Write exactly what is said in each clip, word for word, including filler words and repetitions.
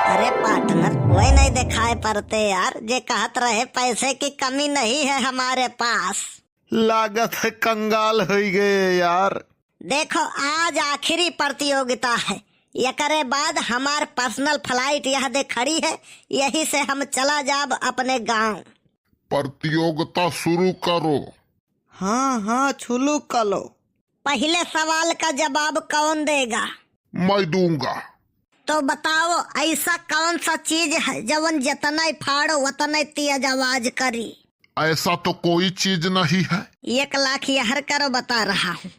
अरे पार्टनर, कोई नहीं दिखाई पड़ते यार, जे कहत रहे पैसे की कमी नहीं है हमारे पास। लागत है कंगाल होइ गए यार। देखो, आज आखिरी प्रतियोगिता है, एकरे बाद हमार पर्सनल फ्लाइट यह दे खड़ी है, यही से हम चला जाब अपने गांव। प्रतियोगिता शुरू करो। हाँ, हाँ, शुरू करो। पहिले सवाल का जवाब कौन देगा? मैं दूंगा। तो बताओ, ऐसा कौन सा चीज है जवन जतने फाड़ो उतने तेज आवाज करी? ऐसा तो कोई चीज नहीं है। एक लाख यहर करो, बता रहा हूँ।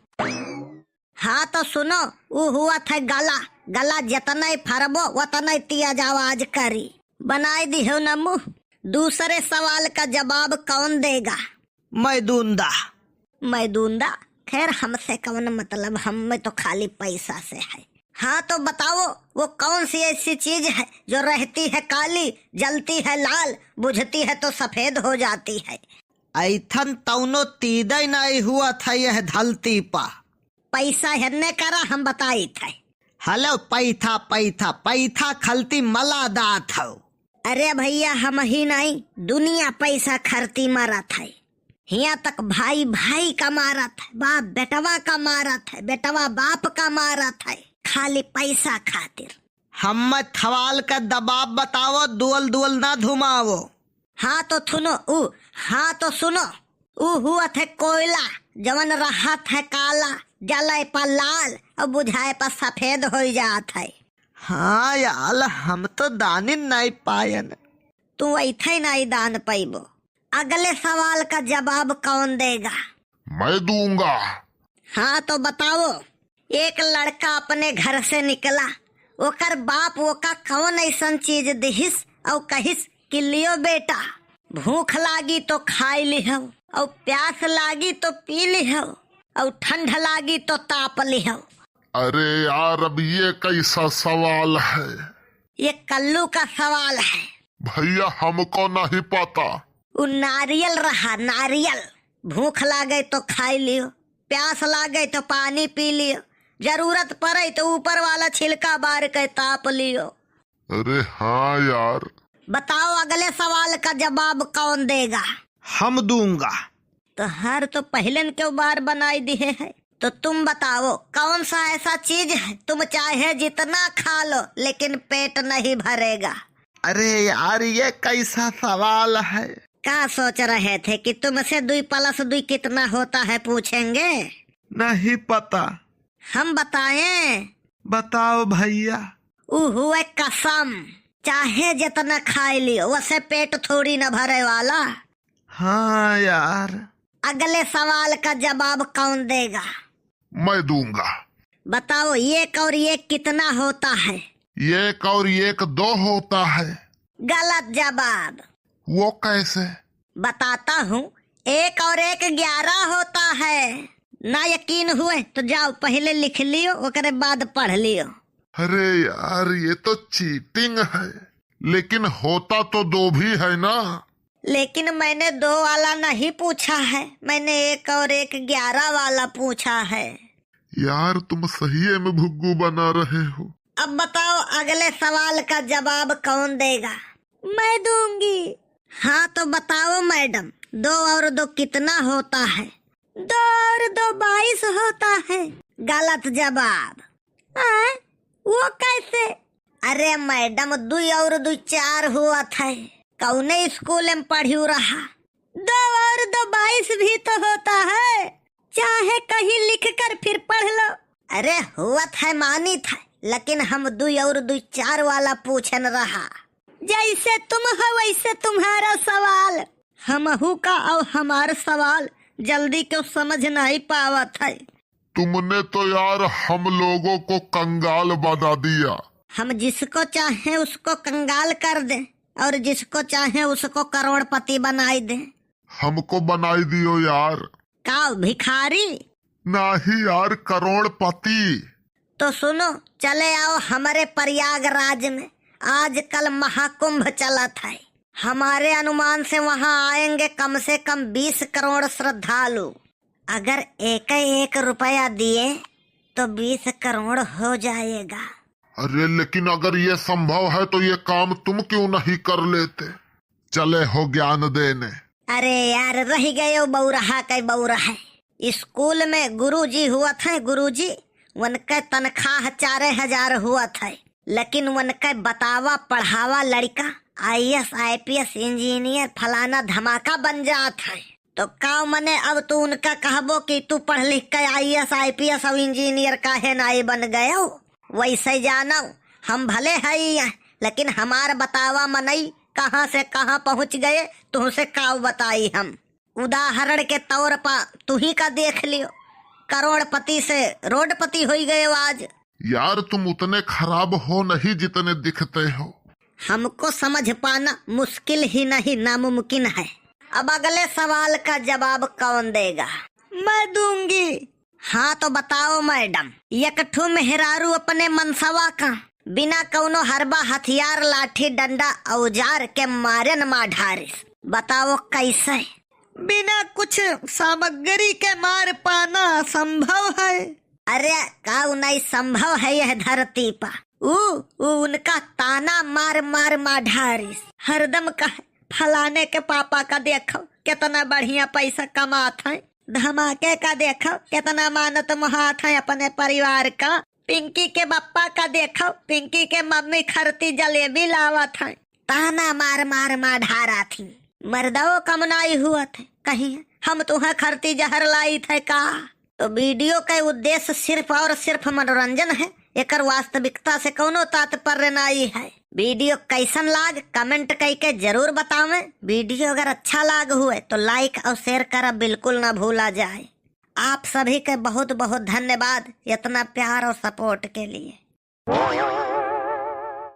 हाँ तो सुनो, ऊ हुआ था गला। गला जतने फरबो उतने तेज आवाज करी। बनाई दिहो न मुंह। दूसरे सवाल का जवाब कौन देगा? मैं दूंदा। मैं दूंदा? खैर, हमसे कौन मतलब, हम में तो खाली पैसा से है। हाँ तो बताओ, वो कौन सी ऐसी चीज है जो रहती है काली, जलती है लाल, बुझती है तो सफेद हो जाती है? ऐथन तौनो तीदई नाई हुआ था यह धलती पा। पैसा हेन्ने करा, हम बताइत है। हलो पैथा, पैथा, पैथा खलती मला दात हौ। अरे भैया, हम ही नहीं, दुनिया पैसा खरती मारत है। हियां तक भाई भाई का मारत है, बाप बेटवा का मारत है, बेटवा बाप का मारत है, खाली पैसा खातिर। हम थवाल का दबाव बतावो, दुअल दुअल ना धुमावो। हाँ तो थुनो ऊ, हाँ तो सुनो, ऊ हुआ थे कोयला, जवन रहत है काला, जले पर लाल और बुझाए पर सफेद हो जात है। हाँ याल, हम तो दानिन नहीं पायन। तू ऐथे नहीं दान पैबो। अगले सवाल का जवाब कौन देगा? मैं दूंगा। हाँ तो बताओ। एक लड़का अपने घर से निकला, ओकर बाप ओका कौन ऐसन चीज दिहिस और कहिस कि लियो बेटा, भूख लागी तो खाई लिहो और प्यास लागी तो पी लिहो और ठंड लागी तो ताप लिहो। अरे यार, अब ये कैसा सवाल है? ये कल्लू का सवाल है। भैया, हमको नहीं पता। उ नारियल रहा, नारियल। भूख लागे तो खाई लियो, प्यास लागे तो पानी पी लियो, जरूरत पड़े तो ऊपर वाला छिलका बार के ताप लियो। अरे हाँ यार। बताओ, अगले सवाल का जवाब कौन देगा? हम दूंगा। तो हर तो पहलन के बार बनाई दिए है, तो तुम बताओ, कौन सा ऐसा चीज है तुम चाहे जितना खा लो लेकिन पेट नहीं भरेगा? अरे यार, ये कैसा सवाल है? क्या सोच रहे थे कि तुमसे दुई plus दुई कितना होता है पूछेंगे? नहीं पता। हम बताएं? बताओ भैया। ऊ हुए कसम, चाहे जितना खाए लियो, वसे पेट थोड़ी न भरे वाला। हाँ यार। अगले सवाल का जवाब कौन देगा? मैं दूंगा। बताओ, एक और एक कितना होता है? एक और एक दो होता है। गलत जवाब। वो कैसे? बताता हूँ, एक और एक ग्यारह होता है। ना यकीन हुए तो जाओ, पहले लिख लियो, ओकरे बाद पढ़ लियो। अरे यार, ये तो चीटिंग है, लेकिन होता तो दो भी है ना। लेकिन मैंने दो वाला नहीं पूछा है, मैंने एक और एक ग्यारह वाला पूछा है। यार, तुम सही में भुग्गू बना रहे हो। अब बताओ, अगले सवाल का जवाब कौन देगा? मैं दूंगी। हाँ, तो बताओ मैडम, दो और दो कितना होता है? दो और दो बाईस होता है। गलत जवाब। आय, वो कैसे? अरे मैडम, दुई और दुई चार हुआ था। कौने स्कूल में पढ़ियो रहा? दो और दो बाईस भी तो होता है, चाहे कहीं लिख कर फिर पढ़ लो। अरे हुआ था, मानी था, लेकिन हम दुई और दुई चार वाला पूछन रहा। जैसे तुम हो वैसे तुम्हारा सवाल। हमहू का और हमार सवाल जल्दी क्यों समझ नहीं पावत है। तुमने तो यार हम लोगों को कंगाल बना दिया। हम जिसको चाहें उसको कंगाल कर दें और जिसको चाहें उसको करोड़पति बनाई दें। हमको बनाई दियो यार। का भिखारी? नहीं यार, करोड़पति। तो सुनो, चले आओ हमारे प्रयागराज में, आजकल महाकुंभ चलत है। हमारे अनुमान से वहाँ आएंगे कम से कम बीस करोड़ श्रद्धालु। अगर एक एक रुपया दिए तो बीस करोड़ हो जाएगा। अरे लेकिन अगर ये संभव है तो ये काम तुम क्यों नहीं कर लेते? चले हो ज्ञान देने। अरे यार, रहि गयो बउरहा के बउरहा। स्कूल में गुरुजी हुवत है, गुरुजी, उनके तनखाह चारे हजार हुवत है, लेकिन उनके बतावा पढ़ावा लड़िका IAS, IPS, engineer, फलाना धमाका बन जात है। तो का मने अब तू उनका कहबो कि तू पढ़ लिख के IAS, IPS अउर engineer काहे नाई बन गयो? वैसे जानो, हम भले हई, लेकिन हमार बतावा मनई कहाँ से कहाँ पहुँच गए, तुहसे काव बताई हम। उदाहरण के तौर पा तुही का देख लियो, करोड़पति से रोडपति होई गयो आज। यार, तुम उतने खराब हो नहीं जितने दिखते हो। हमको समझ पाना मुश्किल ही नहीं, नामुमकिन है। अब अगले सवाल का जवाब कौन देगा? मैं दूंगी। हाँ तो बताओ मैडम, एक ठो मेहरारू अपने मनसवा का बिना कौनो हरबा हथियार, लाठी, डंडा, औजार के मारे न मार ढारिस, बताओ कैसे? बिना कुछ सामग्री के मार पाना असंभव है। अरे, काउ नाई संभव है यह धरती पा? ऊ, ऊ उनका ताना मार मार मार ढारिस। हरदम कहे, "फलाने के पापा का देखो, केतना बढ़िया पैसा कमात हैं। धमाके का देखो, केतना मानत मोहात हैं अपने परिवार का। पिंकी के बप्पा का देखो, पिंकी के मम्मी खरती जलेबी लावत हैं।" ताना मार मार मार ढारा थी। मर्दवो कम नाई हुवत है, कहीं हम तुहा खरती जहर लाई थे का? तो वीडियो का उद्देश्य सिर्फ और सिर्फ मनोरंजन है, एकर वास्तविकता से कौनो तात्पर्य नाई है। वीडियो कैसन लाग, comment कइके जरूर बतावें। वीडियो अगर अच्छा लाग हुए तो like और share करब बिल्कुल ना भूला जाए। आप सभी के बहुत बहुत धन्यवाद इतना प्यार और support के लिए।